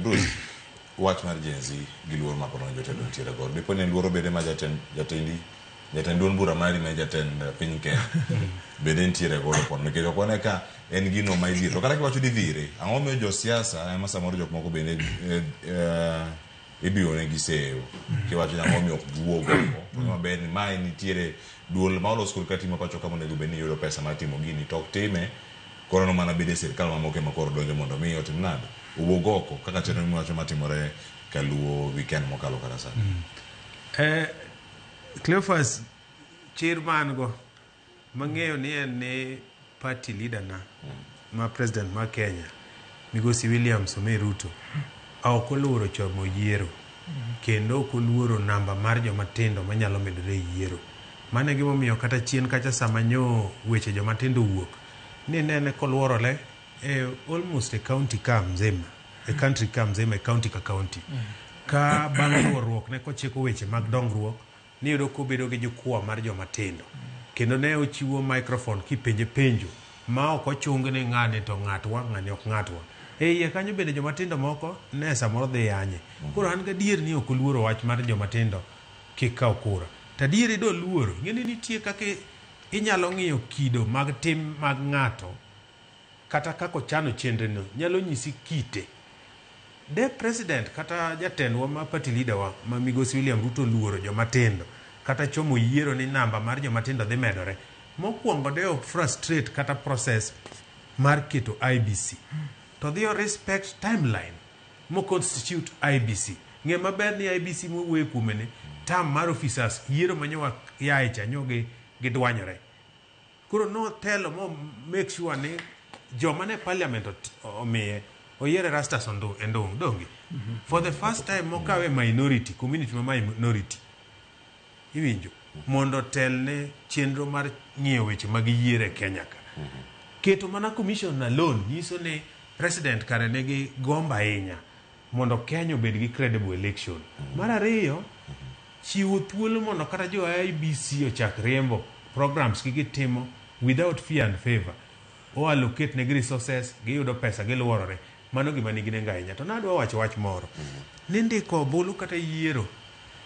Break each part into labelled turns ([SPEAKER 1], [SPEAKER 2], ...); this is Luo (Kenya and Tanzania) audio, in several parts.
[SPEAKER 1] Bruce, wach mar Gen Z gi luoro ma kono jotelo nitiere godo. Dipo ni luoro bende ma jatend jatendi jatend duond bura mari ma jatend piny Kenya bende nitiere godo pono nikech ok wane ka en gino ma idhire. To kata kiwacho ni idhire, ang'o momiyo josiasa ema samoro jok moko bende ibiyo negi seyo kiwacho ni ang'o momiyo ok giwuog oko. To gima ber ni mae nitiere duol ma olos kod katiba pacho ka monego bed ni yudo pesa mar timo gini to ok time koro no mana bede sirkal mamoko ema koro donjo mondo mi otim nade owuog oko kaka chenro miwacho matimore kaluo weekend mokalo kata sani.
[SPEAKER 2] Cleophas, chir ma an go mang'eyo ni en ni party leader na ma president ma Kenya migosi William Samoei Ruto ok oluoro chomo yiero kendo ok oluoro namba mar joma tindo manyalo medore e yiero. Mano e gimomiyo kata chien kacha sama nyo weche joma tindo owuok ni nene koluorore e almost e county ka mzima e country ka mzima e county ka county ka bang' luorruok ne kochiko weche mag dongruok niyudo kobedo gi jukwaa mar joma tindo kendo ne ochiwo microphone kipenje penjo ma ok ochung ni ng'ani to ng'atwa ng'ani ok ng'atwa e iye kanyo bende joma tindo moko ne samoro dhi yanye koro an gadier ni ok oluoro wach mar joma tindo kik kaw kura to adieri do luoro ing'e ni nitie kaka inyalo ng'iyo kido mag tim mag ng'ato kata kaka ochano chenrono nyalo nyisi kite de president kata jatendwa ma party leader wa ma migosi William Ruto luoro joma tindo kata chomo yiero ni namba mar joma tindo dhi medore mokwongo de ok frustrate kata process mar keto IEBC to dhi o respect timeline mo constitute IEBC ng'e maber ni IEBC mowuoyo kuome ni term mar officers yiero manyowa yae cha nyo gi gidwanyore koro notelo mo make sure ni joma ne parliament omiye oyier Erastus Endong donge for the first time mokawe minority community ma minority iwinjo mondo telne chenro mar ng'iyo weche mag yiero e Kenya ka keto mana commission alone nyiso ni president kare nigi gombo ahinya mondo Kenya obed gi credible election mar ariyo chiwo thuolo mondo kata jo IEBC ochak riembo programs gi gitimo without fear and favor o allocate negi resources giyudo pesa giluorore mano gima nigi nengo ahinya to nadwa wacho wach moro ni ndiko ombulu kata yiero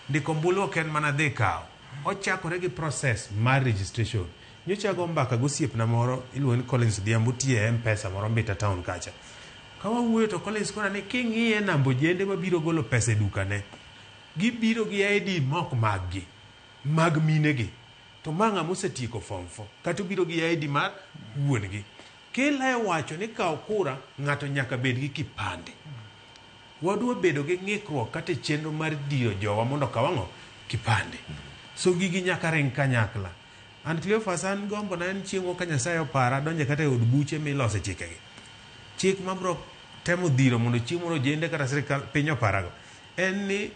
[SPEAKER 2] ndiko ombulu ok en mana dhi kawo ochakore gi process mar registration nyocha go mbaka gosiepna moro iluongo ni Collins Odhiambo tiyo e M-Pesa moro Mbita town kacha ka wawuoyo to Collins kona ni king'iye namba ojende mabiro golo pesa e dukane gibiro gi ID mok maggi mag minegi to ma ng'ama osetieko form 4 kata obiro gi ID mar wuon-gi kila wacho ni kawo kura ng'ato nyaka bed gi kipande wadwa bedo gi ng'ikruok kata e chenro mar diro jowa mondo okaw ang'o kipande so gigi nyaka ring kanyakla and Cleophas an gombo na en chieng' moro ka Nyasaye opara donje kata e od buche milose chikegi chik mabro temo dhiro mondo chieng' moro ojende kata sirikal piny oparago en ni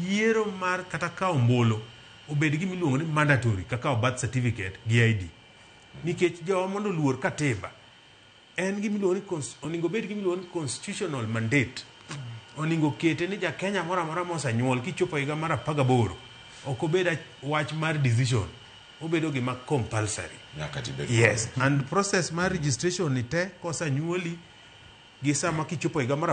[SPEAKER 2] yiero mar kata kawo ombulu obed gima iluongo ni mandatory kaka kawo birth certificate gi ID nikech jowa mondo oluor katiba en gima iluongo ni onego obed gima iluongo ni constitutional mandate onego kete ni ja Kenya moro amora mosenyuol kichopo higa mar 18 ok obed wach mar decision obedo gima compulsory
[SPEAKER 1] nyaka tibed
[SPEAKER 2] yes and process mar registration ni te kosenyuoli gi sama kichopo higa mar